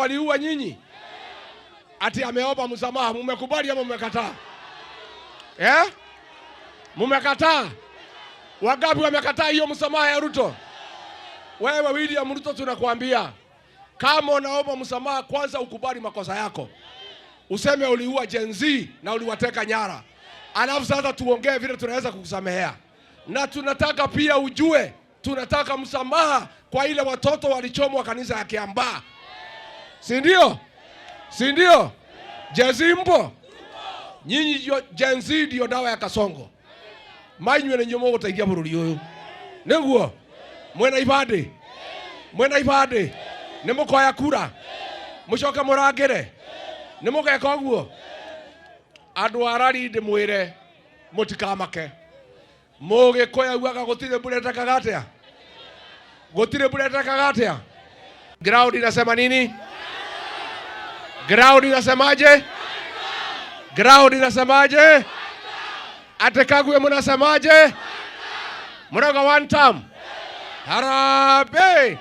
waliua nyinyi? Ati ameomba msamaha, mumekubali ama mumekataa? Eh? Mumekataa? Wangapi wamekataa hiyo msamaha ya Ruto? Wewe William Ruto, tunakuambia kama unaomba msamaha, kwanza ukubali makosa yako, useme uliua Gen Z na uliwateka nyara, alafu sasa tuongee vile tunaweza kukusamehea. Na tunataka pia ujue, tunataka msamaha kwa ile watoto walichomwa kanisa ya Kiambaa, si ndio? Si ndio? Gen Z mpo? Nyinyi Gen Z ndio dawa ya Kasongo. Mainywe nĩ inyuĩ mũgũteithia bũrũri ũyũ, nĩguo mwena ibandĩ, mwena ibandĩ, nĩ mũkoya kura mũcoke mũrangĩre, nĩ mũgeka ũguo. Andũ a rari, ndĩmwĩre mũtikamake. Mũgĩkũyũ augaga gũtirĩ mbura ĩtekaga atĩa, gũtirĩ mbura ĩtekaga atĩa. Ground inasema nini? Ground inasemaje? Ground inasemaje? Ate Kagwe mnasemaje? Mnauga one term. Harambee!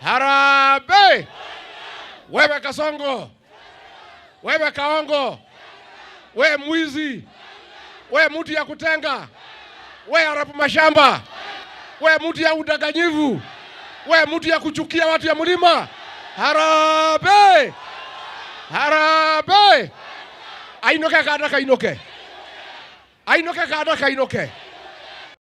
Harambee! Wewe Kasongo, wewe Kaongo, we mwizi, we mtu ya kutenga, we harapu mashamba, we mtu ya udanganyifu, we mtu ya kuchukia watu ya mlima. Harambee! Harambee! Ainũke kanda kainũke, ainũke kanda kainũke.